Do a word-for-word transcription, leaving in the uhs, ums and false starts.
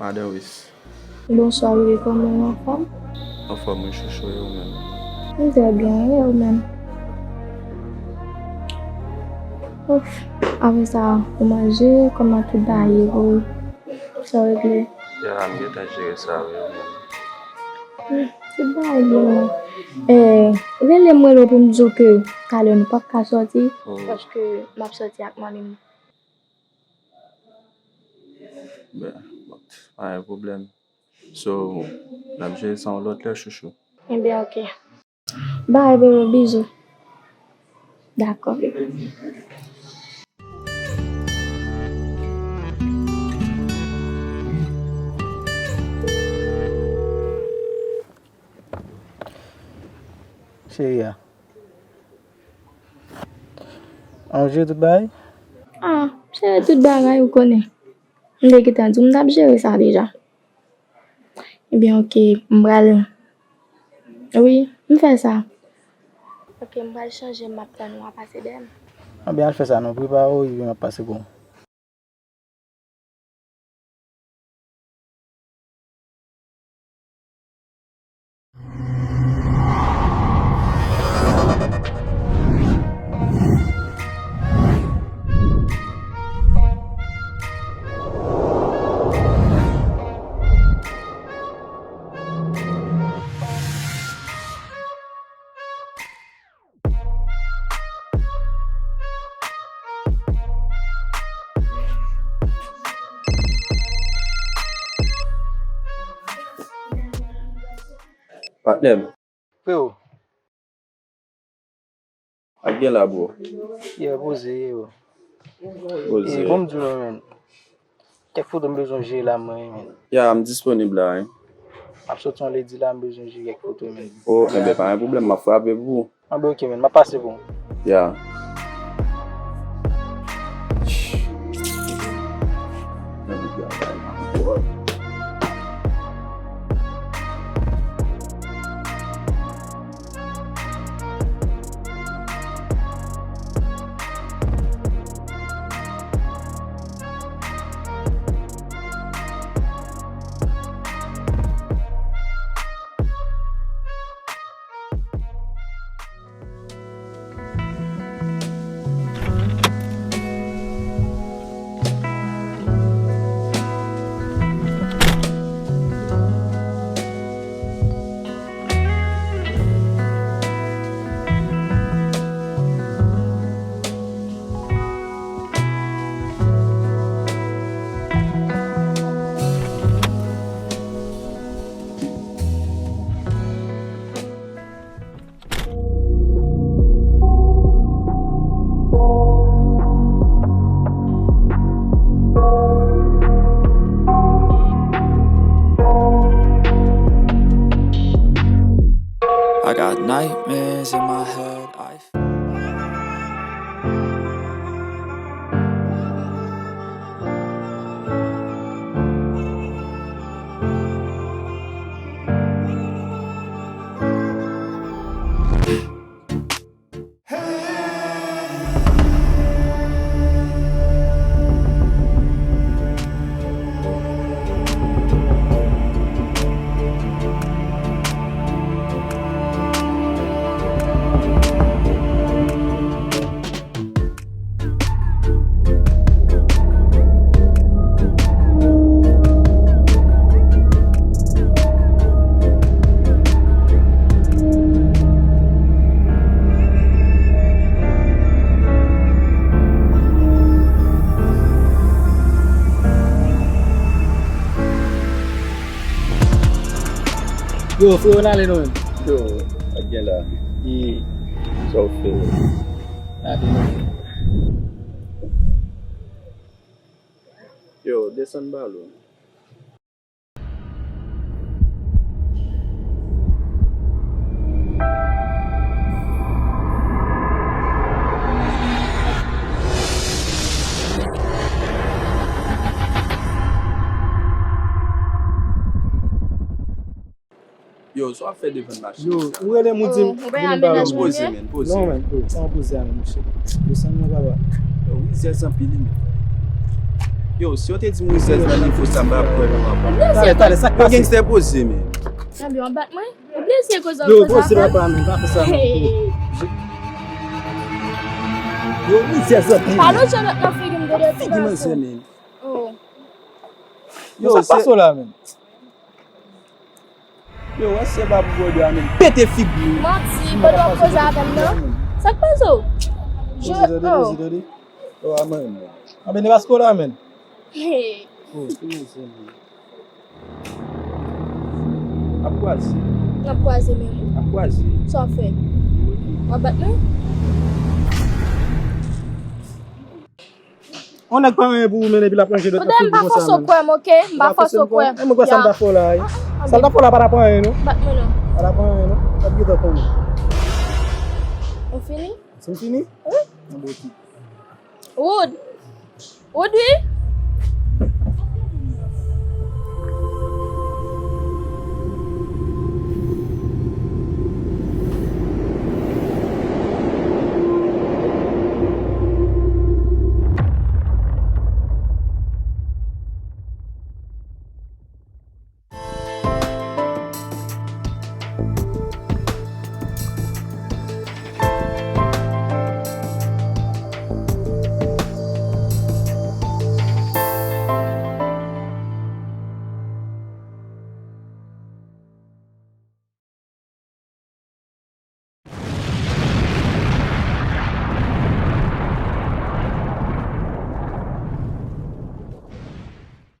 Madan Wis. Bonswa, Willy, kòman w, anfòm? Anfòm, wi, chouchou, e ou menm? M trè byen, e ou menm? Ouf, apre sa, ou manje, kòman tout bagay ye pou ou? Sa w regle? Ya, m gentan jere sa, wi, ou menm? Hmm, tout bagay byen, wi. Eh, rele m, rele w pou m di w ke talè nou p ap ka sòti, paske m ap sòti ak manmi m. Ben, bon, pa gen pwoblèm. So, n ap jere sa yon lòt lè, chouchou. Enben, oke. Bye, bebe, bizou. Dakò, bebe. Cheri a. An, ou jere tout bagay? Ah, m jere tout bagay, ou konnen. M te gentan di w m t ap jere sa deja. Ebyen, oke, m pral. Wi, m fè sa. Oke, m pral chanje, m ap tann ou a pase dèyè m. Anben, al fè sa non, prepare w, epi m ap pase pou ou. Patnè m. Freo. Ak gen la, bro. Yeah, poze, yeah, bro. Poze. Eh, bon, m di w non, man. Kèk foto m bezwen jere la, mwen, man. Ya, m disponib la, wi. M ap soti yon ledi la, m bezwen jere kèk foto, man. Oh, enben, pa gen pwoblèm, m ap frape pou ou. Anben, oke, man, m ap pase pou ou. Ya. I got nightmares in my head. I Yo, freo, n ale nou menm. Yo, ak gen la. Ye. Sa w fè? N ale nou menm. Yo, desann balon. Yo, sa w ap fè devan machin sa? Yo, ou rele m, ou di m, ou pa rele m. Poze, man, poze. Non, man, bro, sa w poze a, men, mesye. Desann non, papa. Yo, wi, zèz anpil, wi, men. Yo, si yo te di m rizèz nan nivo sa, m pa ap kwè non ankò. Talè, talè, sa k pase? Yo, gangstè, poze, men. Ebyen, w ap bat mwen? Ou blese koz w ap poze sa? Yo, poze papa, men, pa fè sa non. Yo, rizèz anpil. Pale yon lòt nan figi m, gade figi manzè, men. Oh. Yo, sa k pase w la, men? Yo, wè se pa pou Bòdwa, men. Pete figi. Manti, Bòdwa, w ap koze avè m, non? Sa k pase w? Je, oh. Yo, a mwen, men. Anben, ne pa sko la, men. Hey. Oh, ki manzè, men. Ap kwaze. N ap kwaze, men. Ap kwaze. Sa w fè? W ap bat mwen? On nèg pa anyen pou ou, men epi l ap ranje lòt nan figi konsa, men. M pa fòse w kwè m, oke? M pa fòse w kwè m. Mwen kwè sa m ta fè w la, wi. Sa m ta fè w la pa t ap anyen, non. Bat mwen, non. Pa t ap anyen, non. W ap gentan konnen. Ou fini? Si m fini? Wi. Anben, oke. Wood. Wood, wi.